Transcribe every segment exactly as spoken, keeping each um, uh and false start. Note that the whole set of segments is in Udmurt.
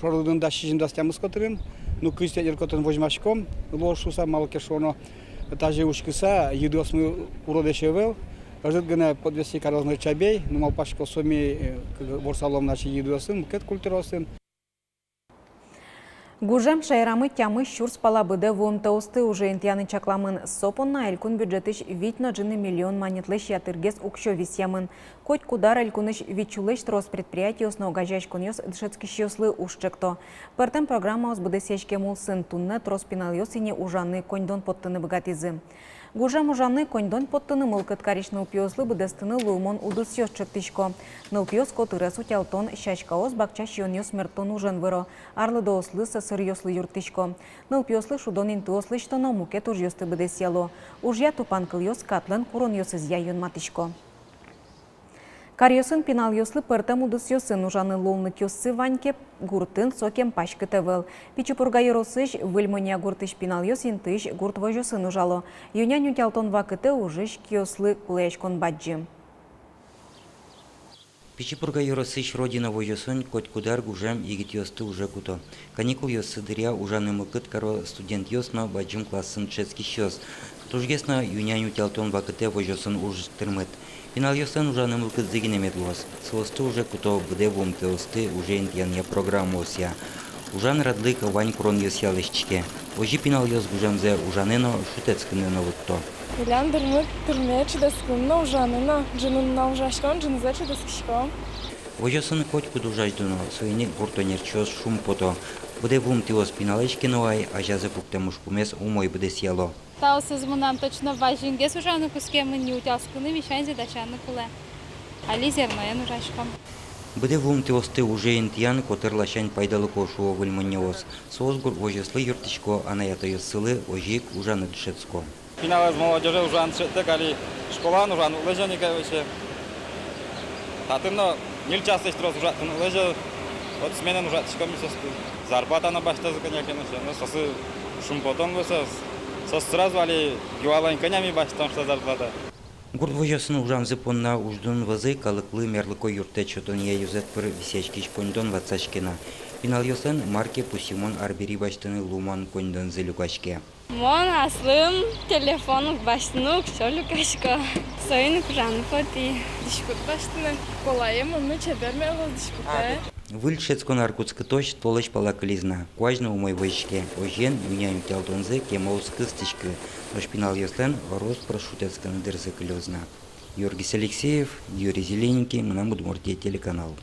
шорлыдын дас сизьым-дас тямыс котырын. Ну, кызь тетӥ ар котырын возьмаськом, луоз шуыса, малы ке шуоно, тазьы учкыса, йыдыосмы уродэсь ӧвӧл. Ӧжыт гинэ подвести кароз на чабей, ну, малпасько, со ми, э, к-, ворсалом на сыӵе йыдыосын, мукет культураосын. Гужем шаерамы тямыс сюрс пала быдэ вуымтэосты уже интыяны чакламын. Со понна элькун бюджетысь вить но ӝыны миллион манетлэсь ятыргес уксё висъямын. Котькуд ар элькунысь вить сюлэсь трос предприятиос но огазеяськонъёс дышетскисьёслы уж чекто. Пӧртэм программаос быдэсъяськем улсын туннэ трос пиналъёс ини ужаны, коньдон поттыны быгатӥзы. Гужем ужаны, коньдон поттыны мылкыд карись нылпиослы быдэстыны луымон удысъёс чектӥсько. Нылпиос котырез утялтон, сяськаос, бакча сиёнъёс мерттон ужен выро, арлыдоослы, сӧсыръёслы юрттӥсько. Нылпиослы шудон интыос лэсьтоно, мукет ужъёсты быдэсъяло. Ужъя тупанкылъёс катлэн куронъёсызъя юнматӥсько. Каръёсын пиналъёслы пӧртэм удысъёсын ужаны луонлыкъёссы вань ке, гуртын сокем паськыт ӧвӧл. Пичи Пурга ёросысь Выль Монья гуртысь пиналъёс интыысь гурт возёсын ужало. Ю-нянь утялтон вакытэ ужась киослы кулэяськон бадӟым. Пичи Пурга ёросысь «Родина» возёсын котькуд ар гужем егитъёсты уже куто. Каникулъёссы дыръя ужаны мылкыд каро студентъёс но бадӟым классын дышетскисьёс. Тужгес но ю-нянь утялтон вакытэ возёсын уж тырмыт. Пиналъёслэн ужаны мылкыдзы гинэ мед луоз. Соосты уже куто быдэ вуымтэосты уже интыянъя программаосъя. Ужан радлык вань куронъёсъя лэсьтӥське. Озьы пиналъёс гужемзэ ужаны но, шутэтскыны но вутто. Милям дырмы тырме чидаськыны но, ужаны но, ӝыны но ужаськом, ӝынызэ чидаськиськом. Возёсын котькуд ужась дуно, соин ик гурт ӧнерчиос шумпото. Быдэ вуымтэос пиналэсь ке но вань, азязы пуктэм ужпумез умой быдэсъяло. Таосыз мынам точно вазьгес ужаны кутскемын ни, утялтскыны, мишаньзэ дасяны кулэ. Али зерноен ужаськом. Быдэ вуымтэосты уже интыян котыр ласянь пайдалыко, шуо Выль Моньяос. Соос гурт возёслы юрттӥсько, анай-атайёссылы озьы ик ужаны дышетско. Пиналэз, молодёжез ужаны дышеттэк али школаын ужаны уг лэзё ни, короче. Татын но ньыль часлэсь трос ужатыны уг лэзё. Вот сменаен ужатӥськом ми соосты. Зарплата но басьтозы, конечно, но соосты шумпотом вал соос. Соос сразу али юало ини, кӧня ми басьтом, что зарплата. Гурт возёсын ужамзы понна уждун вӧзы калыклы мерлыко юрттэт сётонъя ёзэт пыр висъяськись коньдон ватсаське на. Пиналъёслэн мар ке пусйымон арбери басьтыны луымон коньдонзы люкаське. Мон аслым телефон уг басьтыны, уг со люкасько. Соин ужаны потӥ. Дӥськут басьтыны. Колае мыныны чебер мерло дӥськутэ. Выль дышетскон ар кутскытозь толэзь пала кылиз на. Куазь но умой возиське. Озьыен, нюням утялтонзы кема уз кыстӥськы. Нош пиналъёслэн рос-прос шутэтскыны дырзы кылёз на. Георгий Алексеев, Юрий Зелененький, «Мынам Удмуртие» телеканал.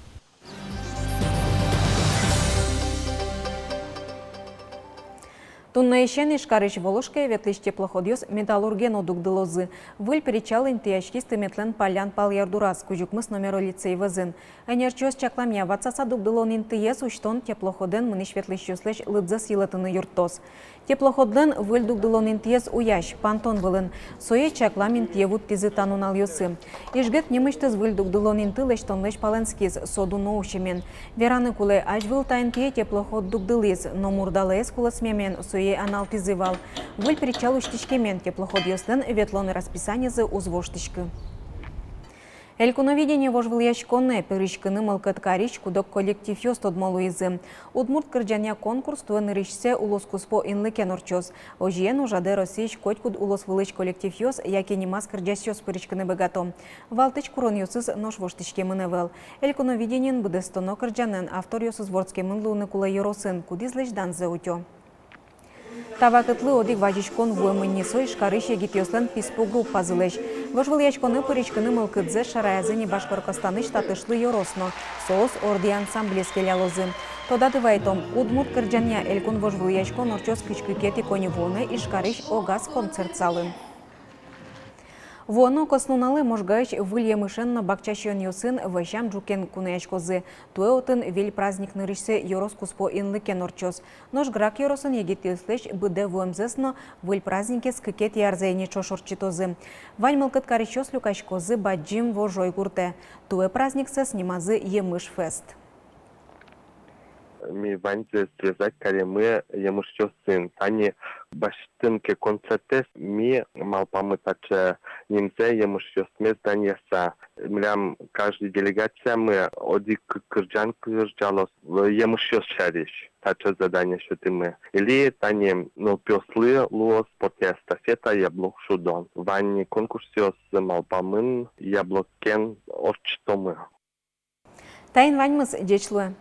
Туннэысен Ижкарысь Волошкае ветлӥсь теплоходъёс Металлурге но дугдылозы. Выль причал интыяськиз тыметлэн паллян пал ярдураз, кызь укмыс номеро лицей вӧзын. Ӧнерчиос чакламъя, ватсаса дугдылон интыез усьтон теплоходэн мынӥсь-ветлӥсьёслэсь лыдзэс йылэтыны юрттоз. Теплоходлэн выль дугдылон интыез уясь, понтон вылын. Сое чаклам интые вуттӥзы та нуналъёсы. Ижгет нимысьтыз выль дугдылон инты лэсьтонлэсь палэнскиз, со дуно усемен. Вераны кулэ, азьвыл та интые теплоход дугдылӥз, но мурдалаез кулэсмемен сое аналтӥзы вал. Выль причал усьтӥськемен, теплоходъёслэн ветлон расписанизы уз воштӥськы. «Элькуновидение» вожвылъяськонэ пыриськыны мылкыд карись куд-ог коллективъёс тодмо луизы. Удмурт кырӟанъя конкурс туэ нырысьсэ улоскуспо инлыкен ортчоз. Озьыен, ужрадэ Россиысь котькуд улос вылысь коллективъёс яке нимаз кырӟасьёс пыриськыны быгато. Валтӥсь куронъёсыз нош воштӥськемын ӧвӧл. «Элькуновидениын» быдэстоно кырӟанэн авторъёсыз вордскемын луыны кулэ ёросын, кудӥзлэсь данзэ утё. Та вакытлы одӥг вазиськон вуэмын ни, со Ижкарысь егитъёслэн «Писпу» группазылэсь. Вожвылъяськонэ пыриськыны мылкыдзэс шараязы ни Башкортостанысь Татышлы ёрос но, соос «Орди» ансамблез келялозы. Тодады вайтом, удмурт кырӟанъя элькун вожвылъяськон ортчоз кызь кыкетӥ коньывуонэ Ижкарысь «Огаз» концерт залын. Вуоно кос нуналэ Можгаысь выль емышен но бакча сиёнъёсын вӧсям ӝукен кунояськозы. Туэ отын виль праздник нырысьсэ ёрос куспо инлыкен ортчоз. Нош Грах ёросын егитъёслэсь быдэ вуэмзэс но выль праздникез кыкетӥ арзэ ини ӵош ортчытозы. Вань мылкыд карисьёс люкаськозы Бадӟым Вожой гуртэ. Туэ праздниксэс нимазы «Емыш фест». Ми ваньзэ связать каримы емышъёсын. Тани басьтыны ке концертэз, ми малпамы таӵе нимзэ емышъёсмес данъяса. Милям каждый делегациямы одӥг кырӟан кырӟалоз емышъёс сярысь. Таӵе задание сётӥмы. Или тани нылпиослы луоз спортъя эстафета, яблок шудон. Вань конкурсъёс малпамын яблокен ортчытомы. Таин ваньмыз, ӟеч луэ.